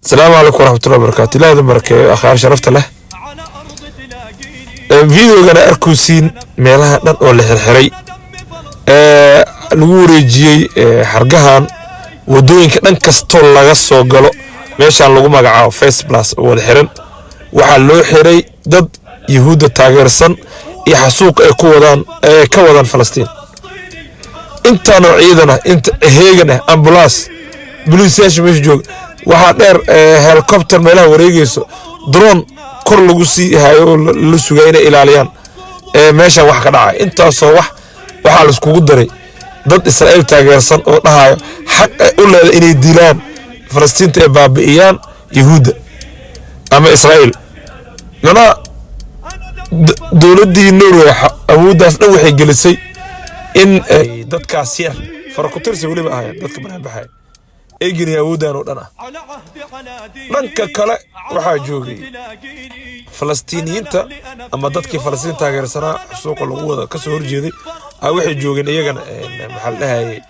Asalaamu calaykum waraxmatullahi wabarakaatu. Ilaah idin barakeeyo, akhyaar sharafta leh. Videogana arkuysiin meelaha dhan oo la xirxiray ee lagu wareejiyey xargahan wadooyinka dhan kastoo laga soo galo meeshaan lagu magacaabo First Plus oo wada xiran. Waxaa loo xiray dad Yahuudda taageersan iyo xasuuq ay ku wadaan, ee ka wadaan Falastiin. Intaanoo ciidan ah, inta heegan ah, ambulance, boliisyaasha meesha jooga, waxaa dheer helicopter meelaha wareegayso, drone kor lagu sii hayo oo la sugay inay ilaaliyaan meeshan wax ka dhacay. Intaasoo wax waxaa laiskugu daray dad Israa'iil taageersan oo dhahayo xaq ay u leedahay inay dilaan Falastiinta ee baabi'iyaan Yahuudda ama Israa'iil. Macnaha dowladdii Norway awooddaas dhan waxay gelisay in dadkaas yar farakutirsi weliba ahaayeen dadka banaanbaxaya ay geliyeen awooddan oo dhan ah. Dhanka kale waxaa joogay Falastiiniyiinta ama dadkii Falastiin taageersanaa, suuqa lagu wada kasoo horjeeday ah, waxay joogeen iyagana maxaa la dhahayay,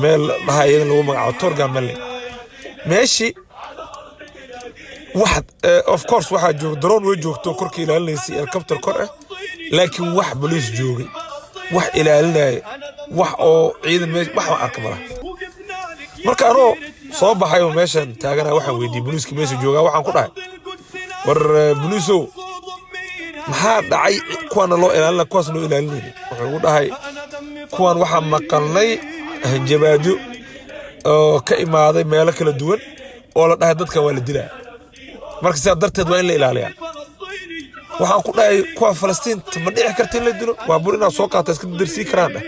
meel dhaha iyadan lagu magacaabo Torgallmenningen. Meeshii wax of course waxaa jooga drone, way joogto korka ilaalinaysay, helicopter kor ah, laakiin wax boliis joogay, wax ilaalinaya, wax oo ciidan meesha wax ma arka malaha. Marka anoo soo baxay oo meeshan taagana waxaan weydiiyey boliiska meesha joogaa. Waxaan ku dhahay, "War boliisow, maxaa dhacay? Kuwaana loo ilaalina, kuwaas loo ilaalinayni?" Wuxuu ugu dhahay, "Kuwan waxaa maqalnay hanjabaadyo oo ka imaaday meelo kala duwan oo la dhahay dadkan waa la dilaa, marka sidaa darteed waa in la ilaaliyaa." Waxaan ku dhahay, "Kuwa Falastiinta ma dhici karta in la dilo? Waa bur inaad soo qaata iska darsii karaan dheh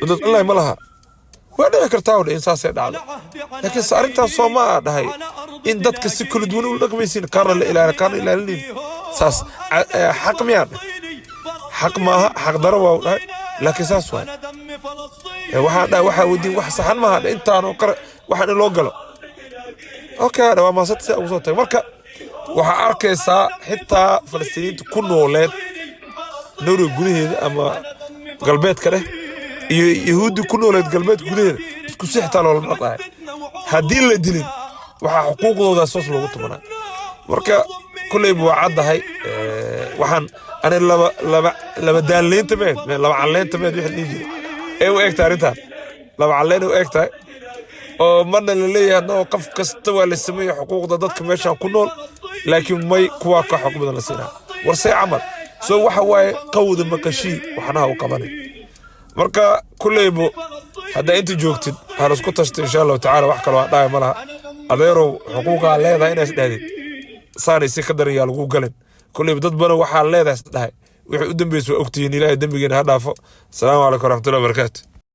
dad ma laha." "Waa dhici kartaa," dheh, "in saasay dhacdo, laakiin se arrintaas soo ma a dhahay in dadka si kala duwan ula dhaqmaysiin, qaarna la ilaali, qaarna ilaalinayn, saas xaq miyaa?" Dheh, "Xaq maaha, xaq daro waa," u dhahay, "laakiin saas waay." Waxaan dhahay, "Waxaa weydiin wax saxan maaha," dheh, "intaanoo qara waxaan in loo galo." "Okay," dheh, "waa maasanta." Si ugu soo tagay. Marka waxaa arkaysaa xitaa Falastiiniyiinta ku nooleed Norway gudaheeda ama galbeedka dheh iyo Yahuuddi ku nooleed galbeedka gudaheeda isku si xitaa loolama dhaqaayo. Haddii la dilin waxaa xuquuqdooda soos loogu tumanaa. Marka kolleyba waa caddahay. Waxaan ani laba daanleynta meed, laba calleynta meed wixii la dhihi jiray ee u egtahay arrintan laba calleyn u eg tahay, oo marna la leeyahay no, qof kasta waa la sameeya xuquuqda dadka meeshan ku nool, laakiin may kuwaa ka xuquuq badan la siinaa. Warsay camal soo waxa waaye qawda maqashii waxnaha u qabanay. Marka kulleybo haddaa inta joogtid ha laisku tashto, insha Allahu tacaala. Wax kaloo aan dhahay ma laha. Adeerow, xuquuqaa leedahay inaas dhahdid saanay si ka daran yaa lagu galin. Kulleyba dad badan waxaa leedahay is dhahay wixii u dambeysay waa ogtihiin. Ilaahay dembigeena ha dhaafo. Asalaamu calaykum waraxmatullahi wabarakaatu.